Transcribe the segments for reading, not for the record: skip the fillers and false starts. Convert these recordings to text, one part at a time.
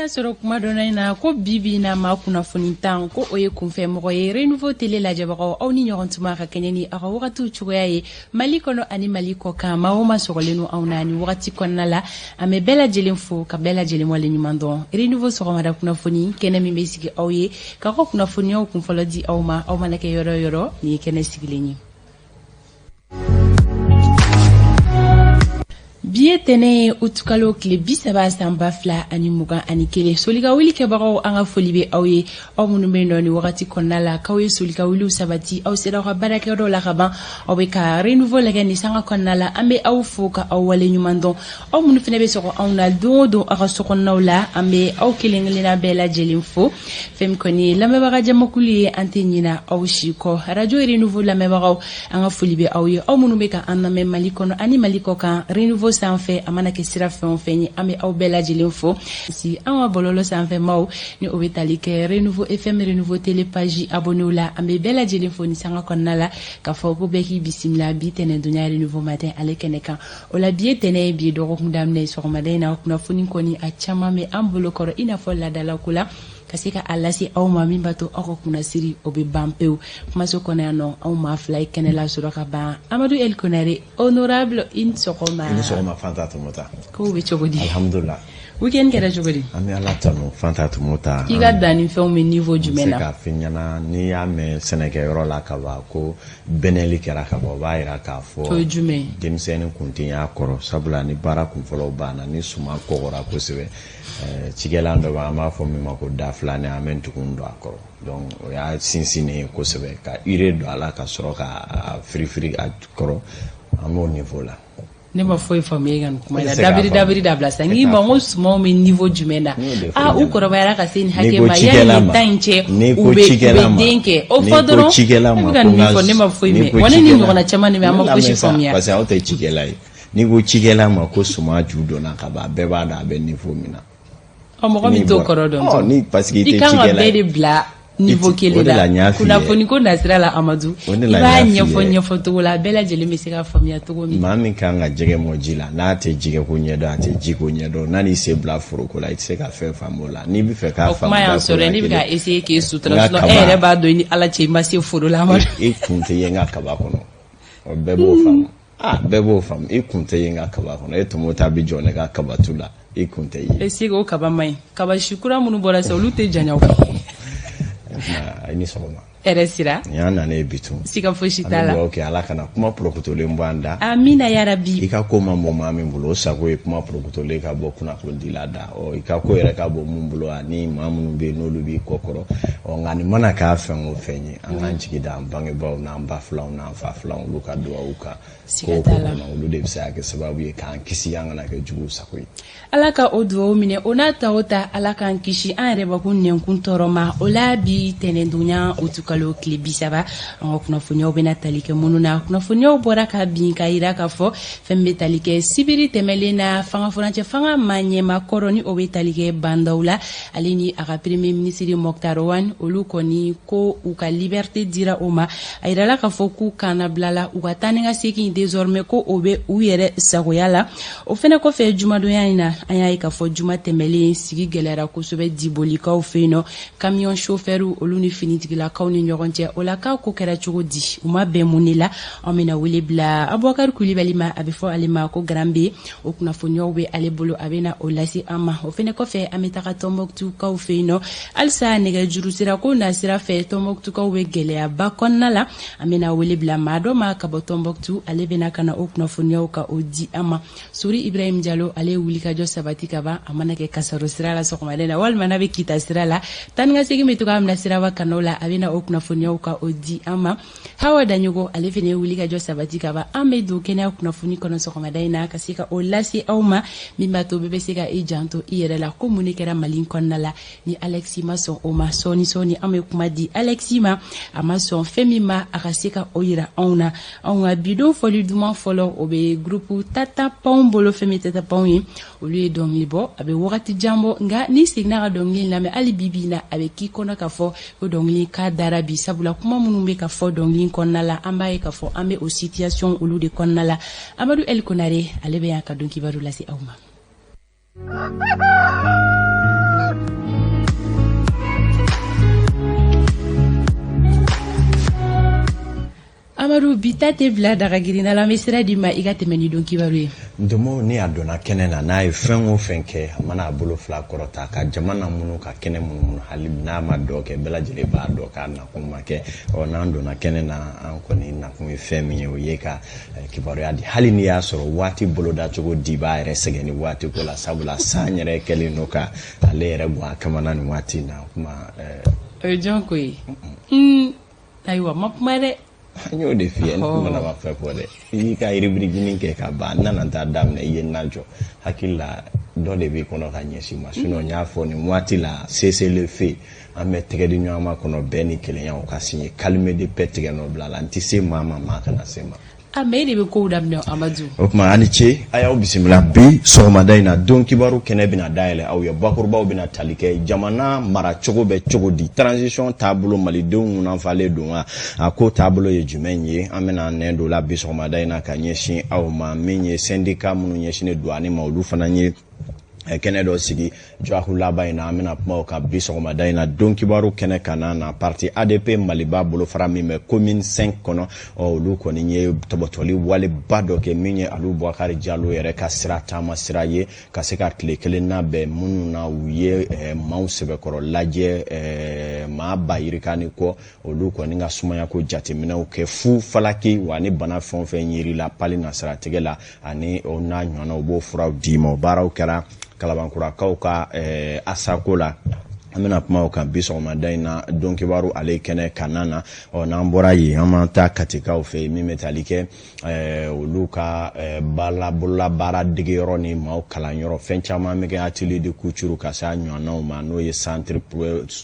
y'a sɔrɔ kuma dɔnna in na ko bi bi na maa kunnafoni tan ko o ye kunfɛ mɔgɔ ye. Renouveau Télé lajɛbagaw, aw ni ɲɔgɔn tuma ka kɛɲɛ ni aw ka wagatiw cogoya ye Mali kɔnɔ ani Mali kɔ kan. Maa o maa sɔgɔlen don anw na ni wagati kɔnɔna la, an bɛ bɛɛ lajɛlen fo ka bɛɛ lajɛlen wale ɲuman dɔn. Renouveau sɔgɔmada kunnafoni kɛnɛ min bɛ sigi aw ye k'aw ka kunnafoniyaw kunfɔlɔ di aw ma, aw mana kɛ yɔrɔ o yɔrɔ, nin ye kɛnɛ sigilen ye. Bi ye tɛnɛ ye, utukalo tile 30 san 2021. Solika wuli kɛbagaw, an ka foli bɛ aw ye, aw minnu bɛ nɔ ni wagati kɔnɔna la k'aw ye solika wuliw sabati, aw sera aw ka baarakɛyɔrɔ la ka ban, aw bɛ ka Renouveau lajɛ nin sanga kɔnɔna la. An bɛ aw fo ka aw wale ɲuman dɔn. Aw minnu fana bɛ sɔgɔ anw na don o don aw ka sokɔnɔnaw la, an bɛ aw kelen kelenna bɛɛ lajɛlen fo. Fɛn min kɔni ye lamɛnbaga jamakulu ye, an tɛ ɲina aw si kɔ. Radio Renouveau lamɛnbagaw, an ka foli bɛ aw ye, aw minnu bɛ ka an lamɛn Mali kɔnɔ ani Mali kɔ kan Renouveau sanfɛ, a mana kɛ sira fɛn o fɛn ye, an bɛ aw bɛɛ lajɛlen fo. Si an ka bɔlɔlɔ sanfɛ maaw ni o bɛ tali kɛ Renouveau FM, Renouveau Télé page abonnéw la, an bɛ bɛɛ lajɛlen fo ni sanga kɔnɔna la k'a fɔ ko bɛɛ k'i bisimila bi tɛnɛndonya Renouveau matin ale kɛnɛ kan. O la bi ye tɛnɛ ye, bi ye dɔgɔkun daminɛ ye. Sɔgɔmada in na, kunnafoni kɔni a caman bɛ an bolo kɔrɔ, i n'a fɔ laadalako la, ka se ka a lase aw ma min b'a to aw ka kunnasiri o bɛ ban pewu. Kumaso kɔnɔ yan nɔ, anw maa fila ye kɛnɛ lasɔrɔ ka ban. Amadu El Konare, honorable, i ni sɔgɔma. I ni sɔgɔma, Fanta Tumota. Kow bɛ cogo di? Alhamdulillah. Weekend kɛra cogo di? An bɛ Ala tanu, Fanta Tumota. I ka dannifɛnw bɛ niveau jumɛn na? N bɛ se k'a f'i ɲɛna, n'i y'a mɛn sɛnɛkɛyɔrɔ la ka ban ko bɛnɛli kɛra ka ban, o b'a jira k'a fɔ o ye jumɛn ye? Denmisɛnnin kun tɛ y'a kɔrɔ, sabula ni baara kunfɔlɔw banna, ni suman kɔgɔra kosɛbɛ, cikɛlan dɔ bɛ, an b'a fɔ min ma ko da filanan, an bɛ ntugun don a kɔrɔ. Donc o y'a sinsinnen ye kosɛbɛ, ka urée don a la ka sɔrɔ ka firifiri a kɔrɔ. An b'o niveau la. Ne ma foyi faamuya e ka nin kuma in na. Dabiri dabiri dabila sa. N k'i ma n ko sumanw bɛ niveau jumɛn na? Aa, u kɔrɔbayara ka se nin hakɛ ma, yanni nin tan in cɛ, u bɛ den kɛ. O fɔ dɔrɔn, e bɛ ka nin min fɔ, ne ma foyi mɛn. Wa ne ni ɲɔgɔnna caman de bɛ, an ma fosi faamuya. Parce que aw tɛ cikɛla ye. N'i ko cikɛla ma ko suman ju donna ka ban, bɛɛ b'a dɔn a bɛ niveau min na. Ɔ, mɔgɔ min t'o kɔrɔ dɔn. Ni parce que i tɛ cikɛla ye. I kan ka bɛɛ de bila niveau kelen na kunnafoni ko nasira la. Amadu, i b'a ɲɛfɔ ɲɛfɔ cogo la, bɛɛ lajɛlen bɛ se ka faamuya cogo min. Maa min kan ka jɛgɛ mɔ ji la, n'a tɛ jɛgɛ ko ɲɛdɔn, a tɛ ji ko ɲɛdɔn, n'a n'i sen bila foroko la, i tɛ se ka fɛn faamu o la. N'i bɛ fɛ k'a faamu. O kuma y'an sɔrɔ, ne bɛ ka essayer k'e sutura, sinon e yɛrɛ b'a dɔn i ni Ala cɛ, i ma se foro la, Amadu. I kun tɛ ye n ka kaba kɔnɔ, o bɛɛ b'o faamu. Aa, bɛɛ b'o faamu, i kun tɛ ye n ka kaba kɔnɔ. E Tɔmɔta bɛ jɔ ne ka kabatu la, i kun tɛ ye. Est-ce que o kaba man ɲi? Kaba si kura minnu bɔra sisan, olu tɛ janya o. I ni sɔgɔma. Hɛrɛ sira. Nin y'an nanen ye bi tun. Siga fosi t'a la. An bɛ dugawu kɛ, Ala kana kuma porokotolen bɔ an da. Amina yarabi. I ka ko ma bɔ maa min bolo, o sago ye kuma porokotolen ka bɔ kunnafonidila da. Ɔ, i ka ko yɛrɛ ka bɔ mun bolo, ani maa minnu bɛ yen n'olu b'i kɔ kɔrɔ. Ɔ, nka nin mana k'a fɛn o fɛn ye, an k'an jigi da an bangebaaw n'an ba filanw n'an fa filanw, olu ka dugawu kan. Siga t'a la. Olu de bɛ se ka kɛ sababu ye k'an kisi an kana kɛ juguw sago ye. Ala ka o dugawu minɛ, o n'a ta o ta, Ala k'an kisi an yɛrɛ bakun nɛnkun tɔɔrɔ ma. O la bi tɛnɛndonya utukalo tile 30, an ka kunnafoniyaw bɛna tali kɛ minnu na, kunnafoniyaw bɔra ka bin ka yira k'a fɔ fɛn bɛ tali kɛ sibiri tɛmɛlen na, fanga furancɛ fanga maa ɲɛmaa kɔrɔ ni o bɛ tali kɛ Bah N'Daw la, ale ni a ka premier ministre Moctar Ouane, olu kɔni ko u ka liberté dira o ma. A yirala k'a fɔ k'u kannabilala, u ka taa ni ka segin désormais ko o bɛ u yɛrɛ sagoya la. O fɛnɛ kɔfɛ, jumadonya in na, an y'a ye k'a fɔ juma tɛmɛlen sigi gɛlɛyara kosɛbɛ Dibolikaw fɛ yen nɔ, camion chauffeur olu ni finitigilakaw ni ɲɔgɔn cɛ. O la k'a ko kɛra cogo di, u ma bɛn mun de la? An bɛna wele bila Abubakar Kulibali ma, a bɛ fɔ ale ma ko Garanbe. O kunnafoniyaw bɛ ale bolo, a bɛna o lase an ma. O fɛnɛ kɔfɛ, an bɛ taga Tɔnbɔkutukaw fɛ yen nɔ halisa, nɛgɛjuru sira ko nasira fɛ, Tɔnbɔkutukaw bɛ gɛlɛyaba kɔnɔna la. An bɛna wele bila maa dɔ ma ka bɔ Tɔnbɔkutu, ale bɛna ka na o kunnafoniyaw ka o di an ma. Sori Ibrahim Jalo, ale ye wulikajɔ sabati ka ban, a mana kɛ kasaro sira la sɔgɔmada na walima n'a bɛ Kita sira la, taa ni ka segin bɛ cogoya min na siraba kanaw la, a bɛna o kunnafoniyaw ka o di an ma. Hawa Daɲogo, ale fana ye wulikajɔ sabati ka ban. An bɛ don kɛnɛya kunnafoni kɔnɔ sɔgɔmada in na ka se ka o lase aw ma, min b'a to bɛɛ bɛ se ka i janto i yɛrɛ la. Ko mun de kɛra Mali kɔnɔna la ni Alexi ma sɔn o ma? Sɔɔni sɔɔni an bɛ kuma di Alexi ma, a ma sɔn fɛn min ma, a ka se ka o yira anw na. Anw ka bidon fɔli duman fɔlɔ, o bɛ groupe Tata Panw bolo. Fɛn min Tata Panw ye, olu ye dɔnkili bɔ, a bɛ wagati jan bɔ, nka n'i seginna ka dɔnkili lamɛn hali bi bi in na, a bɛ k'i kɔnɔ k'a fɔ ko dɔnkili k'a dara bi, sabula kuma minnu bɛ ka fɔ dɔnkili kɔnɔna la, an b'a ye k'a fɔ an bɛ o situation olu de kɔnɔna la. Amadu El Konare, ale bɛ yan ka don kibaru lase aw ma. Amadu, bi ta tɛ bila daga girinna la, an bɛ sira d'i ma i ka tɛmɛ ni don kibaru ye. Ntomo, ni a donna kɛnɛ na, n'a ye fɛn o fɛn kɛ, a mana a bolo fila kɔrɔta ka jama namunu, ka kɛnɛ munumunu, hali n'a ma dɔ kɛ, bɛɛ lajɛlen b'a dɔn k'a nakun ma kɛ. Ɔ, n'an donna kɛnɛ na, an kɔni nakun ye fɛn min ye, o ye ka kibaruya di, hali n'i y'a sɔrɔ waati bolodacogo di b'a yɛrɛ sɛgɛn ni waati ko la, sabula san yɛrɛ kɛlen don ka ale yɛrɛ bɔ a kamana nin waati in na. O kuma O ye jɔn ko ye? Ayiwa, ma kuma dɛ. An y'o de f'i ye, n mana ma fɛn fɔ dɛ. I y'i ka rubrique kɛ ka ban, n nana taa daminɛ, i ye n lajɔ. Hakili la dɔ de b'i kɔnɔ ka ɲɛsin ma, sinon n y'a fɔ nin waati la, cessez-le-feu, an bɛ tɛgɛ di ɲɔgɔn ma kɔnɔ, bɛn ni kelenya o ka signer, calme de paix tigɛ nɔ bila la. N tɛ se maa ma, maa kana se ma. Ah, mais e de bɛ kow daminɛ, Amadu. O tuma, a ni ce, a y'aw bisimila bi sɔgɔmada in na. Don kibaru kɛnɛ bɛna dayɛlɛ aw ye. Bakurubaw bɛna tali kɛ jamana maracogo bɛ cogo di, transition taabolo, malidenw ŋunanfalen don wa, a ko taabolo ye jumɛn ye? An bɛna nɛn don la bi sɔgɔmada in na ka ɲɛsin aw ma. Min ye syndicat minnu ɲɛsinnen douane ma, olu fana ye kɛnɛ dɔ sigi dɔgɔkun laban in na. An bɛna kuma o kan bi sɔgɔmada in na don kibaru kɛnɛ kan na. Parti ADP Maliba bolofara min bɛ commune 5 kɔnɔ, ɔ, olu kɔni ye tɔbɔtɔli waleba dɔ kɛ, min ye Alu Bubakari Jalo yɛrɛ ka sira taama sira ye, ka se ka tile kelen labɛn minnu na u ye maaw sɛbɛkɔrɔ lajɛ, maa ba yirika ni kɔ, olu kɔni ka sumayako jateminɛw kɛ fu falaki wa, ni bana fɛn o fɛn yerila pali na siratigɛ la ani o n'a ɲɔgɔnna, u b'o furaw d'i ma. O baaraw kɛra Kalabankurakaw ka asako la. An bɛna kuma o kan bi sɔgɔmada in na don kibaru ale kɛnɛ kanna na. Ɔ, n'an bɔra yen, an b'an taa Katikaw fɛ yen, min bɛ tali kɛ olu ka bololabaara degeyɔrɔ ni maaw kalanyɔrɔ, fɛn caman bɛ kɛ, atelier de couture ka se a ɲɔgɔnnaw ma, n'o ye centre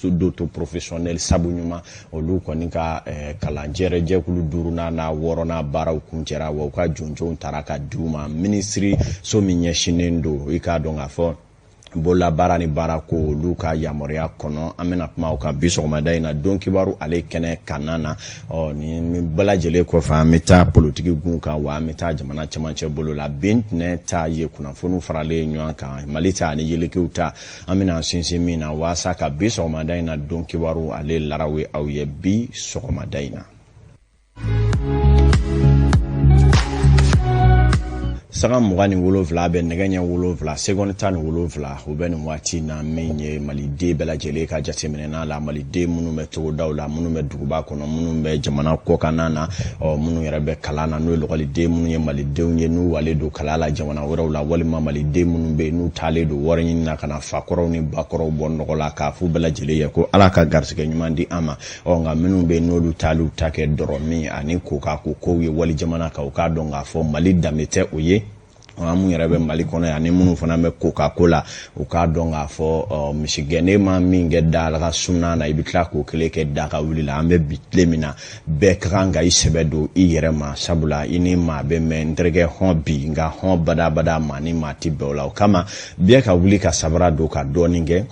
d'auto professionnel sabu ɲuman. Olu kɔni ka kalanjɛrɛ jɛkulu duurunan n'a wɔɔrɔnan baaraw kuncɛra wa, u ka jɔnjɔnw taara ka di u ma. Minisiri so min ɲɛsinnen don, i k'a dɔn k'a fɔ bololabaara ni baarako, olu ka yamaruya kɔnɔ, an bɛna kuma o kan bi sɔgɔmada in na don kibaru ale kɛnɛ kanna na. Ɔ, ni bɛɛ lajɛlen kɔfɛ, an bɛ taa politiki gun kan wa, an bɛ taa jamana cɛmancɛ bolo la. Bin tɛnɛ ta ye kunnafoniw faralen ɲɔgɔn kan, Mali ta ani yelekew ta, an bɛna sinsin min na waasa ka bi sɔgɔmada in na don kibaru ale larawe aw ye bi sɔgɔmada in na. Sanga 27 bɛ nɛgɛ ɲɛ 7, seconde 17, o bɛ nin waati na. Min ye maliden bɛɛ lajɛlen ka jateminɛ n'a la, maliden minnu bɛ togodaw la, minnu bɛ duguba kɔnɔ, minnu bɛ jamana kɔkanna na, ɔ, minnu yɛrɛ bɛ kalan na, n'o ye lɔgɔliden minnu ye malidenw ye n'u wale don kalan la jamana wɛrɛw la, walima maliden minnu bɛ yen n'u taalen don wari ɲini na ka na fakɔrɔw ni bakɔrɔw bɔ nɔgɔ la, k'a f'u bɛɛ lajɛlen ye ko Ala ka garisɛgɛ ɲuman di an ma. Ɔ, nka minnu bɛ yen n'olu taaliw ta kɛ dɔrɔ min ani koka ko kow ye wali jamana kan, u k'a dɔn k'a fɔ Mali danbe tɛ o ye. An mun yɛrɛ bɛ Mali kɔnɔ yan, ni minnu fana bɛ koka ko la, u k'a dɔn k'a fɔ misigɛnnen ma min kɛ da ka sunan na, i bɛ tila k'o kelen kɛ da ka wuli la. An bɛ bi tile min na, bɛɛ ka kan ka i sɛbɛ don i yɛrɛ ma, sabula i ni maa bɛ mɛn, n terikɛ, hɔn bi, nka hɔn badabada, maa ni maa tɛ bɛn o la. O kama, bɛɛ ka wuli ka sabara don ka dɔɔnin kɛ.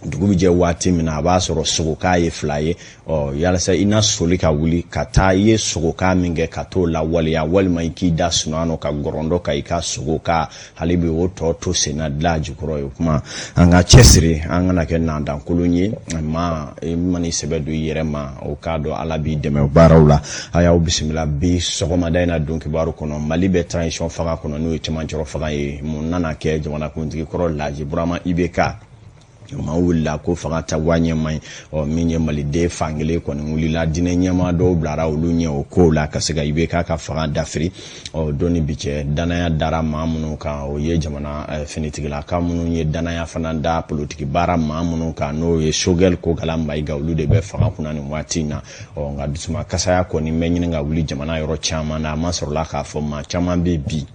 Dugu bɛ jɛ waati min na, a b'a sɔrɔ sogoka ye fila ye. Ɔ, yalasa i na soli ka wuli ka taa, i ye sogoka min kɛ ka t'o lawaleya, walima i k'i da sunɔgɔ ka gɔrɔndɔ ka i ka sogoka hali bi o tɔ to senna dilan jukɔrɔ ye. O kuma, an ka cɛsiri, an kana kɛ nandankolon ye. Ma i mana i sɛbɛ don i yɛrɛ ma, o k'a dɔn Ala b'i dɛmɛ o baaraw la. A y'aw bisimila bi sɔgɔmada in na don kibaru kɔnɔ. Mali bɛ transition fanga kɔnɔ, n'o ye cɛmancɛrɔ fanga ye. Mun nana kɛ? Jamanakuntigi kɔrɔ Laji Burama IBK, maa wulila ko fanga ta wa ɲɛ man ɲi. Ɔ, min ye maliden fankelen kɔni wulila, diinɛ ɲɛmaa dɔw bilara olu ɲɛ o kow la ka se ka IBK ka fanga dafiri. Ɔ, don ni bi cɛ, danaya dara maa minnu kan, o ye jamana finitigilaka minnu ye, danaya fana da politiki baara maa minnu kan, n'o ye Choguel Kokalla Maïga, olu de bɛ fanga kunna nin waati in na. Ɔ, nka dusuma kasaya kɔni bɛ ɲini ka wuli jamana yɔrɔ caman na. A ma sɔrɔla k'a fɔ maa caman bɛ bi,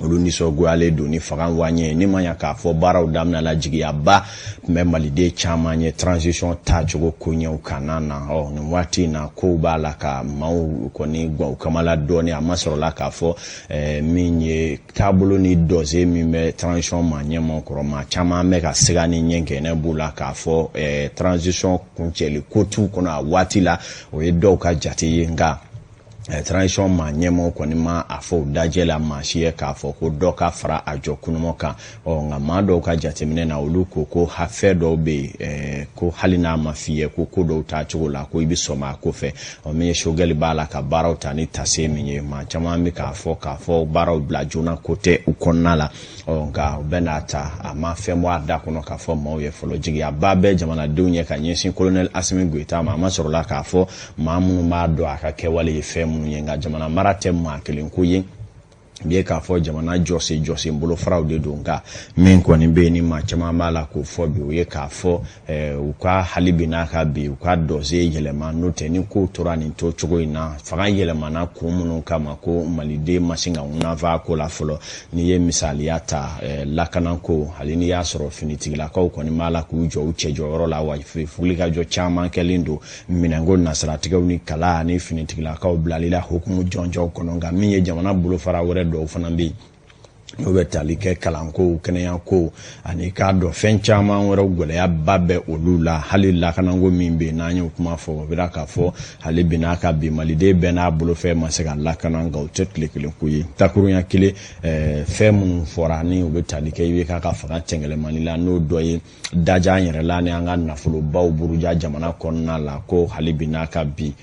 olu nisɔngoyalen don ni fanga waɲɛ. Ni ma ɲa k'a fɔ baaraw daminɛ la, jigiyaba tun bɛ maliden caman ye transition taacogo koɲɛw kana na. Ɔ, nin waati in na, kow b'a la ka maaw kɔni gan u kamala dɔɔni. A ma sɔrɔla k'a fɔ min ye taabolo ni dɔse min bɛ transition maa ɲɛmaw kɔrɔ, maa caman bɛ ka siga ni ɲɛgɛnɛ b'u la k'a fɔ transition kuncɛli ko t'u kɔnɔ a waati la. O ye dɔw ka jate ye, nka Transition maa ɲɛmaaw kɔni ma a fɔ u dajɛ la maa si ye k'a fɔ ko dɔ ka fara a jɔ kunumɔ kan. Ɔ nka maa dɔw ka jateminɛ na, olu ko ko fɛn dɔw bɛ yen ko hali n'a ma f'i ye ko ko dɔw taa cogo la, ko i bɛ sɔmi a ko fɛ. Ɔ min ye Choguel b'a la ka baaraw ta ni tase min ye, maa caman bɛ k'a fɔ baaraw bila joona ko tɛ u kɔnɔna la. Ɔ nka o bɛɛ n'a ta, a ma fɛn bɔ a da kɔnɔ k'a fɔ maaw ye fɔlɔ. Jigiyaba bɛ jamanadenw ye ka ɲɛsin colonel Assimi Goïta ma. A ma sɔrɔla k'a fɔ maa minnu b'a dɔn a ka kɛwale ye fɛn minnu ye, nka jamana mara tɛ maa kelen ko ye. Bi ye k'a fɔ jamana jɔsen jɔsen bolofaraw de don. Nka min kɔni bɛ yen ni maa caman b'a la k'o fɔ bi, o ye k'a fɔ u ka hali bi n'a ka bi u ka dɔse yɛlɛma. N'o tɛ, ni kow tora nin to cogo in na, fanga yɛlɛmana kun minnu kama, ko maliden ma se ka ŋunanfa ko la fɔlɔ. N'i ye misaliya ta, lakanako, hali n'i y'a sɔrɔ finitigilakaw kɔni b'a la k'u jɔ u cɛjɔyɔrɔ la, wa wulikajɔ caman kɛlen don minɛnko nasiratigɛw ni kala ni finitigilakaw bilali la hukumu jɔnjɔnw kɔnɔ. Nka min ye jamana bolofara wɛrɛ dɔw fana bɛ yen, n'o bɛ tali kɛ kalanko, kɛnɛyako ani k'a dɔn fɛn caman wɛrɛw, gɛlɛyaba bɛ olu la. Hali lakanako min bɛ yen, n'an y'o kuma fɔ, o bɛra k'a fɔ hali bi n'a ka bi maliden bɛɛ n'a bolofɛn ma se ka lakana. Nka o tɛ tile kelen ko ye. Takurunya kelen, fɛn minnu fɔra ni u bɛ tali kɛ i bɛ k'a ka fanga cɛngɛlɛmani la, n'o dɔ ye daja an yɛrɛ la ni an ka nafolobaw buruja jamana kɔnɔna la, ko hali bi n'a ka bi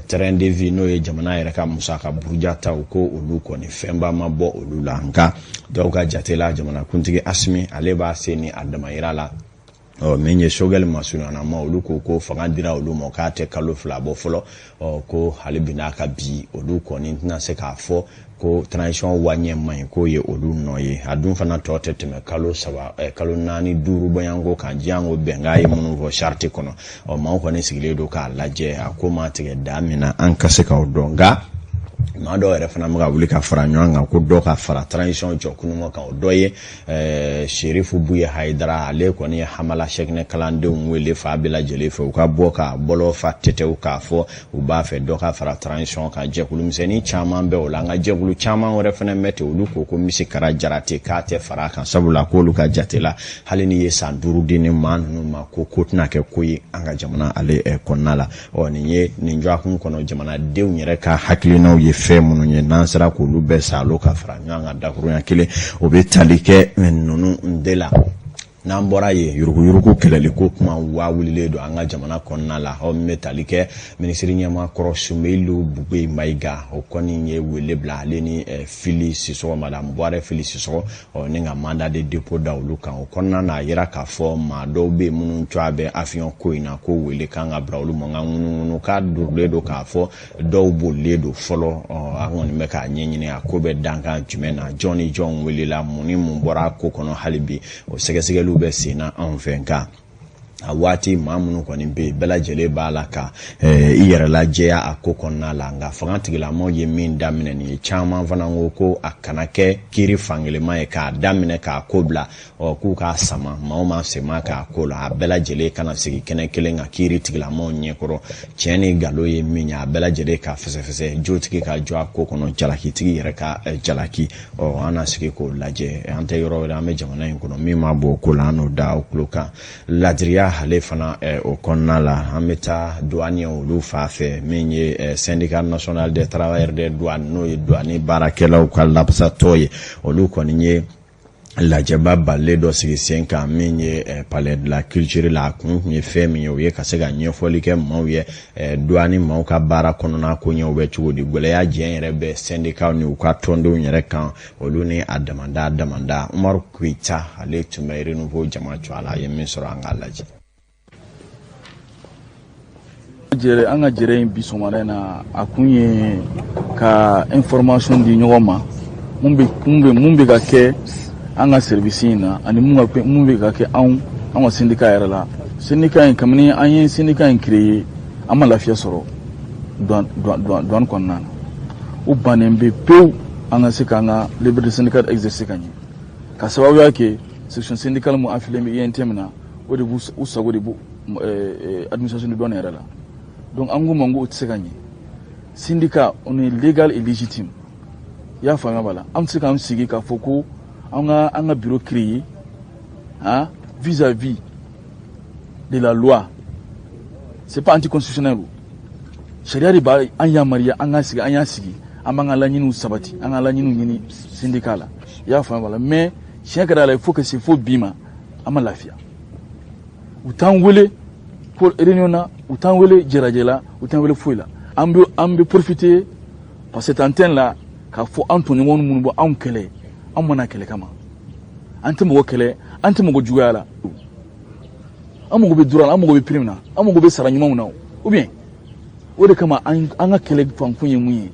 train de vie, n'o ye jamana yɛrɛ ka musaka buruja taw, ko olu kɔni fɛnba ma bɔ olu la. Nka dɔw ka jate la, jamanakuntigi Assimi ale b'a se ni a damayira la. Ɔ min ye Choguel masurunyana ma, olu ko ko fanga dira olu ma k'a tɛ kalo 2 bɔ fɔlɔ. Ɔ ko hali bi n'a ka bi olu kɔni tɛna se k'a fɔ ko transition waɲɛ man ɲi, k'o ye olu nɔ ye. A dun fana tɔ tɛ tɛmɛ kalo 3, kalo 4, 5 bɔɲɔgɔnko kan, diɲɛ ko bɛnkan ye minnu fɔ charte kɔnɔ. Ɔ maaw kɔni sigilen don k'a lajɛ, a ko ma tigɛ da min na, an ka se k'o dɔn. Nka maa dɔw yɛrɛ fana bɛ ka wuli ka fara ɲɔgɔn kan ko dɔ ka fara transition jɔ kunumɔ kan. O dɔ ye Serifu Buye Hayidara. Ale kɔni ye Hamala Sɛkinɛ kalandenw wele fa bɛɛ lajɛlen fɛ, u ka bɔ ka bɔlɔ fa tɛtɛw k'a fɔ u b'a fɛ dɔ ka fara transition kan. Jɛkulu misɛnnin caman bɛ o la, nka jɛkulu caman wɛrɛ fana bɛ ten, olu ko ko misi kara jarate k'a tɛ fara a kan, sabula k'olu ka jate la, hali n'i ye san 5 di ni maa ninnu ma, ko ko tɛna kɛ ko ye an ka jamana ale kɔnɔna la. Ɔ nin ye nin dɔgɔkun kɔnɔ jamanadenw yɛrɛ ka hakilinaw ye fɛn minnu ye, n'an sera k'olu bɛɛ salo ka fara ɲɔgɔn kan dakurunya kelen, o bɛ tali kɛ ninnu de la. N'an bɔra yen, yuruguyurugu kɛlɛli ko kuma waa wulilen don an ka jamana kɔnɔna la. Aw min bɛ tali kɛ minisiri ɲɛmaa kɔrɔ Soumeylou Boubèye Maïga, o kɔni ye wele bila ale ni Fily Sissoko, madame Buwarɛ Fily Sissoko, ɔ ni ka mandat de dépôt da olu kan. O kɔnɔna na, a yira k'a fɔ maa dɔw bɛ yen minnu tɔgɔ bɛ avion ko in na, ko wele kan ka bila olu ma. Nka ŋunuŋunu k'a durulen don k'a fɔ dɔw bolilen don fɔlɔ. Ɔ an kɔni bɛ k'a ɲɛɲini, a ko bɛ dankan jumɛn na, jɔn ni jɔn welela, mun ni mun bɔra a ko kɔnɔ, hali bi o sɛgɛsɛgɛliw bɛ sen na anw fɛ. Nka a waati maa minnu kɔni bɛ yen, bɛɛ lajɛlen b'a la ka i yɛrɛ lajɛya a ko kɔnɔna la. Nka fanga tigilamɔgɔw ye min daminɛ nin ye, caman fana ko ko a kana kɛ kiiri fankelenma ye k'a daminɛ k'a ko bila. Ɔ k'u k'a sama maa o maa senma k'a ko la, a bɛɛ lajɛlen kana sigi kɛnɛ kelen kan kiiri tigilamɔgɔw ɲɛkɔrɔ, tiɲɛ ni nkalon ye min ye, a bɛɛ lajɛlen ka fɛsɛfɛsɛ, jotigi ka jɔ a ko kɔnɔ, jalakitigi yɛrɛ ka jalaki. Ɔ an na sigi k'o lajɛ. An tɛ yɔrɔ wɛrɛ, an bɛ jamana in kɔnɔ, min ma bɔ o ko la, an n'o da o tulo kan. Ladiriya ale fana o kɔnɔna la, an bɛ taa douanier olu fa fɛ, min ye syndicat national des travailleurs des douanes, n'o ye douane baarakɛlaw ka labasatɔ ye. Olu kɔni ye lajɛba balilen dɔ sigi sen kan min ye palais de la culture la. A kun ye fɛn min ye, o ye ka se ka ɲɛfɔli kɛ maaw ye douane maaw ka baara kɔnɔna koɲɛw bɛ cogo di, gɛlɛya jɛn yɛrɛ bɛ syndicat ni u ka tɔndenw yɛrɛ kan, olu ni a damanda damanda. Umaru Koyita ale tun bɛ Renouveau jama cɔ a la, a ye min sɔrɔ, an k'a lajɛ. Jɛrɛ an ka jɛrɛ in bi sɔgɔmada in na, a kun ye ka information di ɲɔgɔn ma mun bɛ ka kɛ an ka service in na, ani mun bɛ ka kɛ anw ka syndicat yɛrɛ la. Syndicat in, kabini an ye syndicat in créer, an ma lafiya sɔrɔ douane kɔnɔna na. U bannen bɛ pewu an ka se k'an ka liberté syndicale exercer ka ɲɛ, ka sababuya kɛ section syndicale mun affilié bɛ UNTM na, o de b'u u sago de b'u administration de douane yɛrɛ la. Donc an ko ma ko o tɛ se ka ɲɛ. Syndicat, on est légal et légitime, i y'a faamuya b'a la. An tɛ se k'an sigi k'a fɔ ko an ka bureau créer, hein, vis-à-vis de la loi, c'est pas anticonstitutionnel. Sariya de b'a an yamaruya an ka sigi, an y'a sigi, an b'an ka laɲiniw sabati, an ka laɲiniw ɲini syndicat la. I y'a faamu la? Mais tiɲɛ ka di Ala ye, fo ka se fo bi ma, an ma lafiya. U t'an wele ko réunion na, u t'an wele jɛrajɛ la, u t'an wele foyi la. An bɛ profiter par cette antenne là k'a fɔ an tɔɲɔgɔn minnu bɔ anw kɛlɛ, anw mana kɛlɛ kama, an tɛ mɔgɔ kɛlɛ, an tɛ mɔgɔ juguya la. An mago bɛ droit la, an mago bɛ prime na, an mago bɛ sara ɲumanw na. Ou bien o de kama an ka kɛlɛ fankun ye mun ye?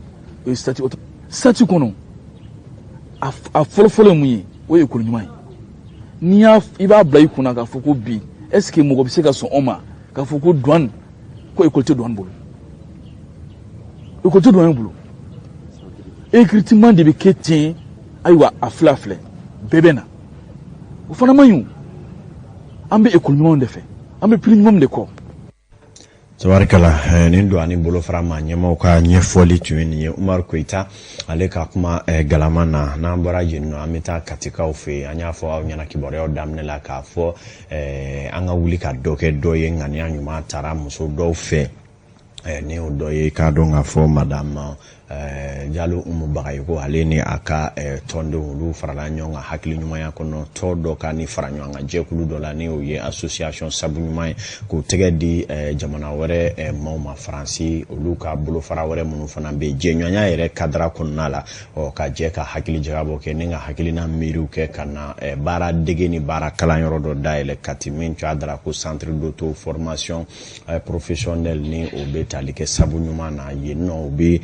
O ye statut. Statut kɔnɔ, a fɔlɔ-fɔlɔ ye mun ye? O ye école ɲuman ye. N'i y'a i b'a bila i kunna k'a fɔ ko bi, est ce que mɔgɔ bɛ se ka sɔn o ma k'a fɔ ko douane, ko école tɛ douane bolo, école tɛ douane bolo? Recrutement de bɛ kɛ ten. Ayiwa, a filɛ, a filɛ, bɛɛ bɛ na, o fana man ɲi. O an bɛ école ɲumanw de fɛ, an bɛ prix ɲumanw de kɔ. Tabarikala, nin don ani bolofara ma ɲɛmaw ka ɲɛfɔli tun ye nin ye. Umaru Koyita, ale ka kuma galama na. N'an bɔra yen nɔ, an bɛ taa Katikaw fɛ yen. An y'a fɔ aw ɲɛna kibaruyaw daminɛ la k'a fɔ an ka wuli ka dɔ kɛ dɔ ye. Ŋaniya ɲuman taara muso dɔw fɛ, ni o dɔ ye k'a dɔn k'a fɔ madame Jalo Umu Bagayoko, ale ni a ka tɔndenw, olu farala ɲɔgɔn kan hakili ɲumanya kɔnɔ, tɔ dɔ ka ni fara ɲɔgɔn kan jɛkulu dɔ la, ni o ye association Sabu Ɲuman ye, k'u tɛgɛ di jamana wɛrɛ maaw ma, Faransi, olu ka bolofara wɛrɛ minnu fana bɛ yen jɛɲɔgɔnya yɛrɛ cadre kɔnɔna la, ɔ ka jɛ ka hakili jagabɔ kɛ ni ka hakilina miiriw kɛ ka na baara dege ni baara kalanyɔrɔ dɔ dayɛlɛ Kati, min cadre ko centre d'auto formation professionnelle, ni o bɛ tali kɛ Sabu Ɲuman na. Yen nɔ, u bɛ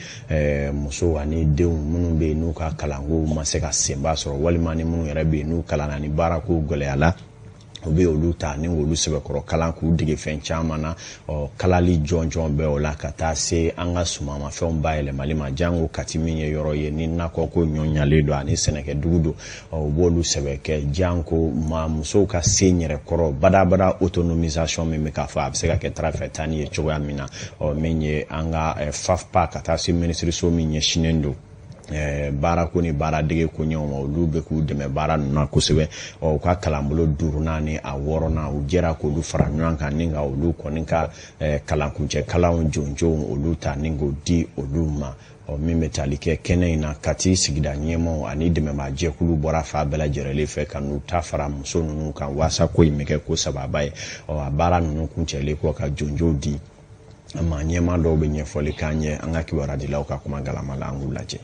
musow ani denw minnu bɛ yen n'u ka kalanko ma se ka senba sɔrɔ, walima ni minnu yɛrɛ bɛ yen n'u kalanna ni baarako gɛlɛyala, u bɛ olu ta ni k'olu sɛbɛkɔrɔ kalan, k'u dege fɛn caman na. Ɔ kalali jɔnjɔn bɛ o la, ka taa se an ka sumamafɛnw bayɛlɛmali ma, jango Kati min ye yɔrɔ ye ni nakɔ ko ɲɔ ɲalen don ani sɛnɛkɛdugu don. Ɔ u b'olu sɛbɛ kɛ, janko ma musow ka se yɛrɛ kɔrɔ badabada, autonomisation min bɛ k'a fɔ, a bɛ se ka kɛ taara fɛ taa ni ye cogoya min na. Ɔ min ye an ka FAFPA, ka taa se minisiriso min ɲɛsinnen don baarako ni baaradege ko ɲɛw ma, olu bɛ k'u dɛmɛ baara ninnu na kosɛbɛ. Ɔ u ka kalanbolo duurunan ni a wɔɔrɔnan, u jɛra k'olu fara ɲɔgɔn kan ni ka olu kɔni ka kalankuncɛ kalanw jɔnjɔnw olu ta ni k'o di olu ma. Ɔ min bɛ tali kɛ kɛnɛ in na, Kati sigida ɲɛmaaw ani dɛmɛbaa jɛkulu bɔra fan bɛɛ lajɛlen fɛ ka n'u ta fara muso ninnu kan, waasa ko in bɛ kɛ ko sababa ye. Ɔ a baara ninnu kuncɛlen kɔ ka jɔnjɔnw di maa ɲɛmaa dɔw bɛ ɲɛfɔli k'an ye an ka kibaruya ka kuma galama la, an k'u lajɛ.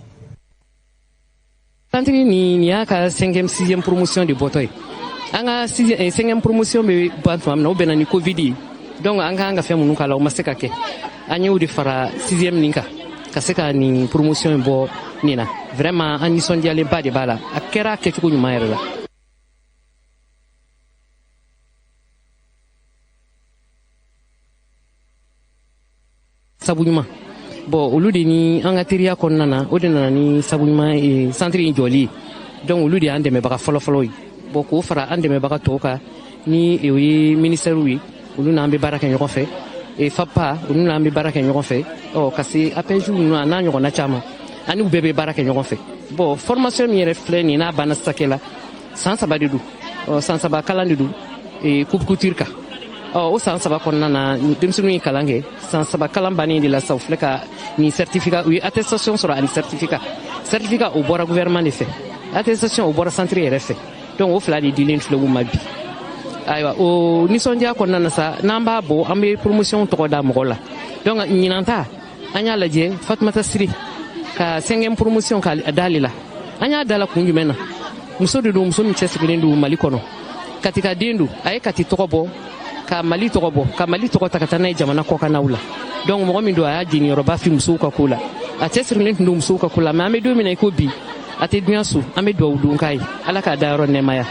Centre nin y'a ka cinquième, sixième promotion de bɔtɔ ye. An ka cinquième promotion bɛ ban tuma min na, o bɛnna ni Covid ye. Donc an k'an ka fɛn minnu k'a la, o ma se ka kɛ. An y'o de fara sixième nin kan ka se ka nin promotion in bɔ nin na. Vraiment, an nisɔndiyalenba de b'a la, a kɛra a kɛcogo ɲuman yɛrɛ la. Sabu Ɲuman, bon, olu de ni an ka teriya kɔnɔna na, o de nana ni Sabu Ɲuman centre in jɔli ye. Donc olu de y'an dɛmɛbaga fɔlɔfɔlɔ ye. Bon, k'o fara an dɛmɛbaga tɔw kan, ni o ye ministère ye, olu n'an bɛ baara kɛ ɲɔgɔn fɛ, FAPA, olu n'an bɛ baara kɛ ɲɔgɔn fɛ, ɔ ka se APEJ ninnu, a n'a ɲɔgɔnna caman, ani u bɛɛ bɛ baara kɛ ɲɔgɔn fɛ. Bon, formation min yɛrɛ filɛ nin n'a banna sisan la, san 3 de don. Ɔ san 3 kalan de don coupe couture kan. Ɔ o san 3 kɔnɔna na, denmisɛnninw ye kalan kɛ. San 3 kalan bannen de la sa, u filɛ ka nin certificat, u ye attestation sɔrɔ ani certificat. Certificat, o bɔra gouvernement de fɛ, attestation, o bɔra centre yɛrɛ fɛ. Donc o fila de dilen filɛ u ma bi. Ayiwa, o nisɔndiya kɔnɔna na sa, n'an b'a bɔ, an bɛ promotion tɔgɔ da mɔgɔ la. Donc ɲinan ta, an y'a lajɛ Fatumata Siri ka cinquième promotion ka d'ale la. An y'a da la kun jumɛn na? Muso de don, muso min cɛsirilen don Mali kɔnɔ, Katika den don. A ye Kati tɔgɔ bɔ, ka Mali tɔgɔ bɔ, ka Mali tɔgɔ ta ka taa n'a ye jamana kɔkannaw la. Donc mɔgɔ min don, a y'a jeniyɔrɔba fi musow ka ko la, a cɛsirilen tun don musow ka ko la. Mais an bɛ don min na i ko bi, a tɛ duɲa so. An bɛ duwawu don k'a ye, Ala k'a dayɔrɔ nɛɛmaya.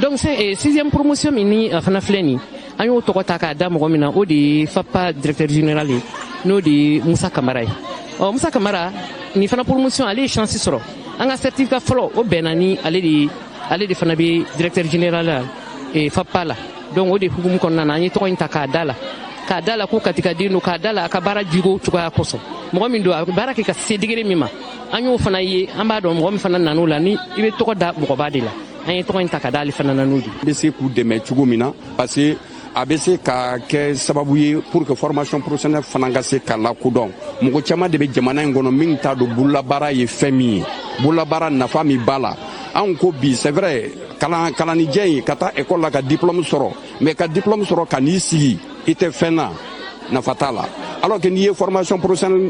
Donc sixième promotion min ni a fana filɛ nin, an y'o tɔgɔ ta k'a da mɔgɔ min na, o de ye FAPA directeur général ye, n'o de ye Musa Kamara ye. Ɔ Musa Kamara nin fana promotion, ale ye chance sɔrɔ. An ka certificat fɔlɔ, o bɛnna ni ale de ye, ale de fana bɛ directeur général la FAPA la. Donc o de hukumu kɔnɔna na, an ye tɔgɔ in ta k'a da la, k'a da la ko Katikaden don, k'a da la a ka baara jigo cogoya kosɔn. Mɔgɔ min don, a baara kɛ ka se degré min ma, an y'o fana ye. An b'a dɔn mɔgɔ min fana nan'o la, ni i bɛ tɔgɔ da mɔgɔba de la, an ye tɔgɔ in ta ka d'ale fana na n'o de. Bɛ se k'u dɛmɛ cogo min na, parce que A bɛ se ka kɛ sababu ye pour que formation professionnelle fana ka se ka lakodɔn. Mɔgɔ caman de bɛ jamana in kɔnɔ min t'a dɔn bololabaara ye fɛn min ye, bololabaara nafa min b'a la. Anw ko bi, c'est vrai, kalan kalanijɛ in, ka taa école la ka diplôme sɔrɔ, mais ka diplôme sɔrɔ ka n'i sigi, i tɛ fɛn na, nafa t'a la. Alors que n'i ye formation professionnelle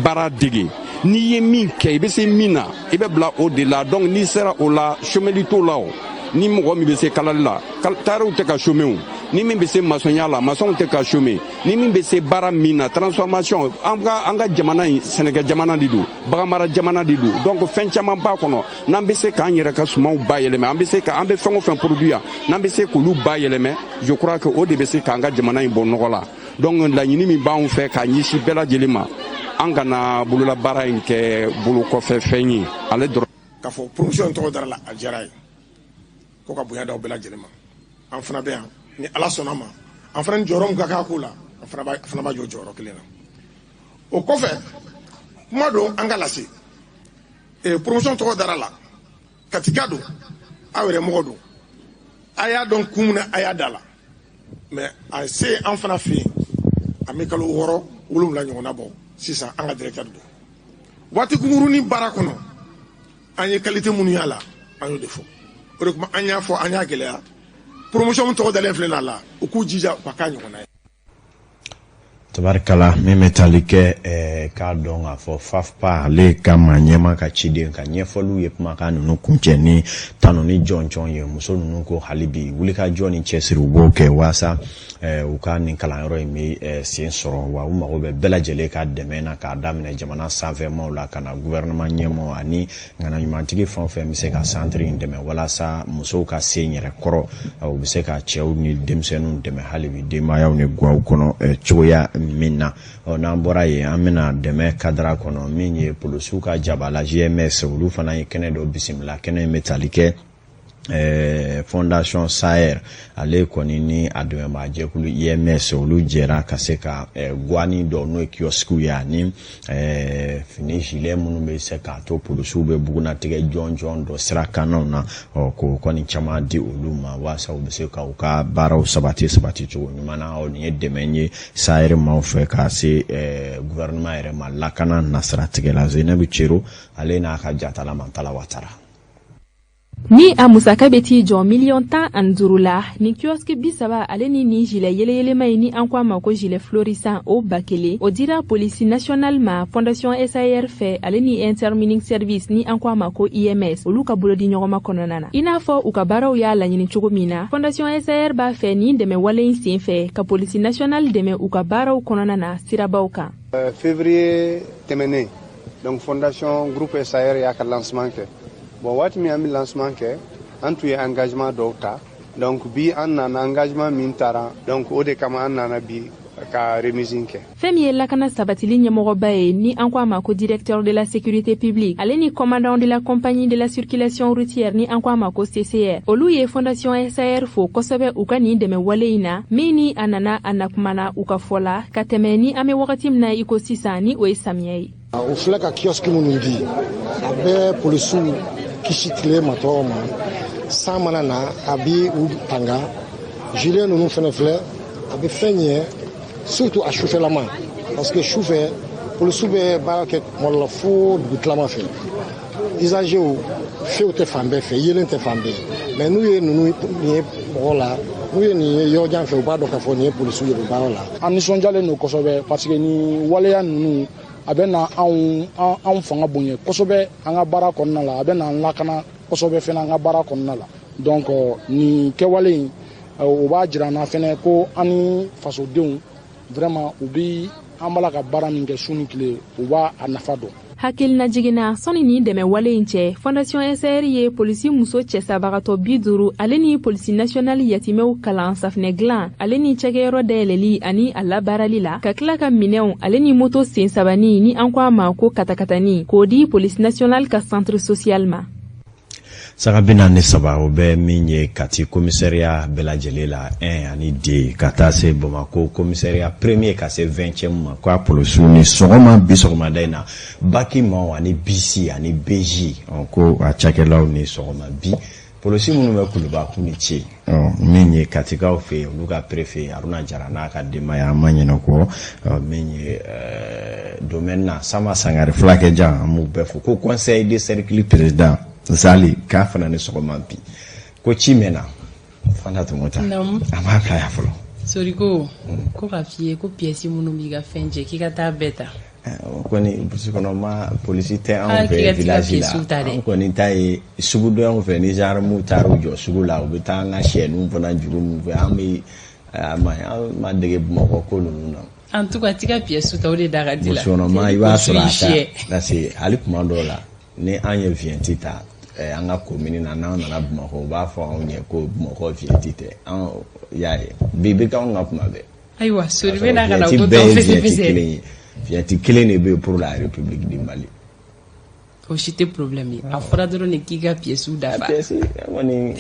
baara dege, n'i ye min kɛ, i bɛ se min na, i bɛ bila o de la. Donc n'i sera o la, chômeli t'o la. O ni mɔgɔ min bɛ se kalali la, tailleur tɛ ka chômer. O ni min bɛ se maçonnya la, maçonw tɛ ka chômer. Ni min bɛ se baara min na, transformation, an ka jamana in, sɛnɛkɛ jamana de don, baganmara jamana de don. Donc fɛn caman b'a kɔnɔ n'an bɛ se k'an yɛrɛ ka sumanw bayɛlɛmɛ, an bɛ se ka an bɛ fɛn o fɛn produit yan, n'an bɛ se k'olu bayɛlɛmɛ, je crois que o de bɛ se k'an ka jamana in bɔ nɔgɔ la. Donc laɲini min b'anw fɛ k'a ɲɛsin bɛɛ lajɛlen ma, an kana bololabaara in kɛ bolokɔfɛ fɛn ye ale dɔrɔn. K'a fɔ promotion tɔgɔ dara la, a diyara ye ko ka bonya d'aw bɛɛ lajɛlen ma. An fana bɛ yan ni Ala sɔnna ma, an fana ni jɔyɔrɔ min ka k'a ko la, an fana b'a jɔ jɔyɔrɔ kelen na. O kɔfɛ, kuma don an ka lase promotion tɔgɔ dara la, Katika don, aw yɛrɛ mɔgɔ don, a y'a dɔn kun min na a y'a da la. Mais a se an fana fɛ yen, an bɛ kalo 6 7 ɲɔgɔnna bɔ sisan. An ka directeur don waati kunkurunin baara kɔnɔ, an ye qualité minnu y'a la, an y'o de fɔ. O de kuma an y'a fɔ, an y'a gɛlɛya, promotion min tɔgɔ dalen filɛ a la, u k'u jija u ka k'a ɲɔgɔnna ye. Tabarikala, min bɛ tali kɛ k'a dɔn k'a fɔ FAFPA, ale ka maa ɲɛma ka ciden ka ɲɛfɔliw ye, kumakan ninnu kuncɛ ni tanu ni jɔnjɔn ye. Muso ninnu ko hali bi, wulikajɔ ni cɛsiri, u b'o kɛ waasa u ka nin kalanyɔrɔ in bɛ sen sɔrɔ. Wa u mago bɛ bɛɛ lajɛlen ka dɛmɛ na, k'a daminɛ jamana sanfɛmaw la ka na gouvernement ɲɛmaw ani ŋana ɲumantigi fɛn o fɛn bɛ se ka centre in dɛmɛ, walasa musow ka se yɛrɛ kɔrɔ, u bɛ se ka cɛw ni denmisɛnninw dɛmɛ hali bi denbayaw ni gaw kɔnɔ cogoya min na. Ɔ, n'an bɔra yen, an bɛna dɛmɛ cadre kɔnɔ min ye polisiw ka jabala GMS, olu fana ye kɛnɛ dɔ bisimila. Kɛnɛ in bɛ tali kɛ Fondation SAER, ale kɔni ni a dɛmɛbaa jɛkulu IMS, olu jɛra ka se ka guwani dɔ, n'o ye kiosque ye, ani fini gilet minnu bɛ se k'a to polisiw bɛ bugunnatigɛ jɔnjɔn dɔ sirakannaw na, ɔ, k'o kɔni caman di olu ma, walasa u bɛ se ka u ka baaraw sabati sabati cogo ɲuman na. Ɔ, nin ye dɛmɛ ye SAER maaw fɛ ka se gouvernement yɛrɛ ma lakana nasiratigɛ la. Zenabu Cero, ale n'a ka jatala Mantala Watara. Ni a musaka bɛ t'i jɔ miliyɔn 15 la, nin kiosque 30 ale ni nin gilet yeleyelema ye, ni an ko a ma ko gilet fluorescent, o 1000, o dira Police nationale ma Fondation SAR fɛ, ale ni Intermining Service, ni an ko a ma ko IMS, olu ka bolodi ɲɔgɔnma kɔnɔna na. I n'a fɔ u ka baaraw y'a laɲini cogo min na, Fondation SAR b'a fɛ nin dɛmɛ wale in sen fɛ ka Police nationale dɛmɛ u ka baaraw kɔnɔna na sirabaw kan. Février tɛmɛnen, donc Fondation Groupe SAR y'a ka lancement kɛ. Bon, waati min an bɛ lancement kɛ, an tun ye engagement dɔw ta. Donc bi an nana, engagement min tara, donc o de kama an nana bi ka remise kɛ. Fɛn min ye lakana sabatili ɲɛmɔgɔba ye, ni an ko a ma ko directeur de la sécurité publique, ale ni commandant de la compagnie de la circulation routière, ni an ko a ma ko CCR, olu ye Fondation SAR fo kosɛbɛ u ka nin dɛmɛ wale in na, min ni a nana a nakumana u ka fɔ la ka tɛmɛ ni an bɛ wagati min na i ko sisan, ni o ye samiya ye. O filɛ ka kiosque minnu di, a bɛ polisiw kisi tile matɔ ma, san mana na a bi u tanga. Gilet ninnu fɛnɛ filɛ, a bɛ fɛn ɲɛ, surtout a sufɛlama, parce que sufɛ polisiw bɛ baara kɛ tuma dɔ la fo dugutilama fɛ. Usagers few tɛ fan bɛɛ fɛ, yelen tɛ fan bɛɛ. Mais n'u ye ninnu ye mɔgɔ la, n'u ye nin ye yɔrɔ jan fɛ, u b'a dɔn k'a fɔ nin ye polisiw ye, u bɛ baara la. An nisɔndiyalen don kosɛbɛ, parce que nin waleya ninnu, a bɛ na anw fanga bonya kosɛbɛ an ka baara kɔnɔna la, a bɛ na an lakana kosɛbɛ fɛnɛ an ka baara kɔnɔna la. Donc nin kɛwale in, o b'a jira an na fɛnɛ ko an ni fasodenw vraiment, u bi an b'a la ka baara min kɛ su ni tile, u b'a a nafa dɔn. Hakilina jiginna, sɔnni nin dɛmɛ wale in cɛ, Fondation SAR ye polisi muso cɛsabagatɔ 50 ale ni Police nationale yatimɛw kalan safinɛ dilan ale ni cakɛyɔrɔ dayɛlɛli ani a labaarali la, ka tila ka minɛnw ale ni moto sen sabani, ni an ko a ma ko katakatani, k'o di Police nationale ka centre social ma. Saga 43, o bɛ min ye Kati commissariat bɛɛ lajɛlen la 1 ani 2, ka taa se Bamako commissariat premier ka se 20e ma, ko a polisiw ni sɔgɔma. Bi sɔgɔmada in na, baki maaw ani bisi ani BJ, ko a cakɛlaw ni sɔgɔma. Bi Polisi minnu bɛ kuluba k'u ni ce. Min ye katikaw fɛ yen, olu ka préfet Haruna Jara n'a ka denbaya, an ma ɲinɛ kɔ. Min ye domaine na, Sama Sangare fulakɛ jan, an b'u bɛɛ fo. Ko conseil de cercle président Zali, k'a fana ni sɔgɔma bi, ko ci mɛnna. Fanta Tɔmɔta, an b'a bila yan fɔlɔ. Soriko ko ka f'i ye ko pièce minnu b'i ka fɛn jɛ, k'i ka taa bɛɛ ta. Kɔni burusi kɔnɔ ma, polisi tɛ anw fɛ village la. An kɔni ta ye sugudonyaw fɛ. Ni gendarmew taara u jɔ sugu la, u bɛ taa an ka sɛninw fana juru min fɛ. An bɛ an ma dege Bamakɔ ko ninnu na. En tout cas, t'i ka pièce ta, o de da ka di la. Burusi kɔnɔ ma, i b'a sɔrɔ a ta parce que hali tuma dɔw la, ni an ye vignette ta an ka commune na, n'an nana Bamakɔ, u b'a fɔ anw ye ko Bamakɔ vignette tɛ. An y'a ye bi bɛ k'anw ka kuma bɛɛ. Ayiwa, Sori bɛ na ka na ko tɔ fɛsɛfɛsɛ. Vignette kelen de bɛ yen pour la République du Mali. O si tɛ problème ye, a fɔra dɔrɔn de k'i ka pièce dafa. Pièce kɔni,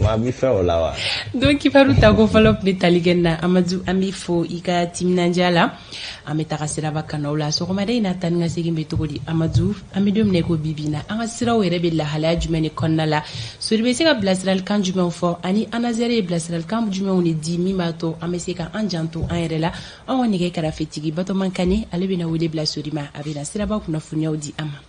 maa bɛ fɛn o la wa. Donc kibaru tako fɔlɔ tun bɛ tali kɛ nin na. Amadu, an b'i fo i ka timinandiya la. An bɛ taga siraba kanaw la sɔgɔmada in na. Taa ni ka segin bɛ cogo di, Amadu? An bɛ don min na i ko bi bi in na, an ka siraw yɛrɛ bɛ lahalaya jumɛn de kɔnɔna la? Sori bɛ se ka bilasiralikan jumɛnw fɔ, ani ANASER ye bilasiralikan jumɛnw de di min b'a to an bɛ se ka an janto an yɛrɛ la? An ka nɛgɛ karafetigi Batɔman Kane, ale bɛna wele bila Sori ma, a bɛna siraba kunnafoniyaw di an ma.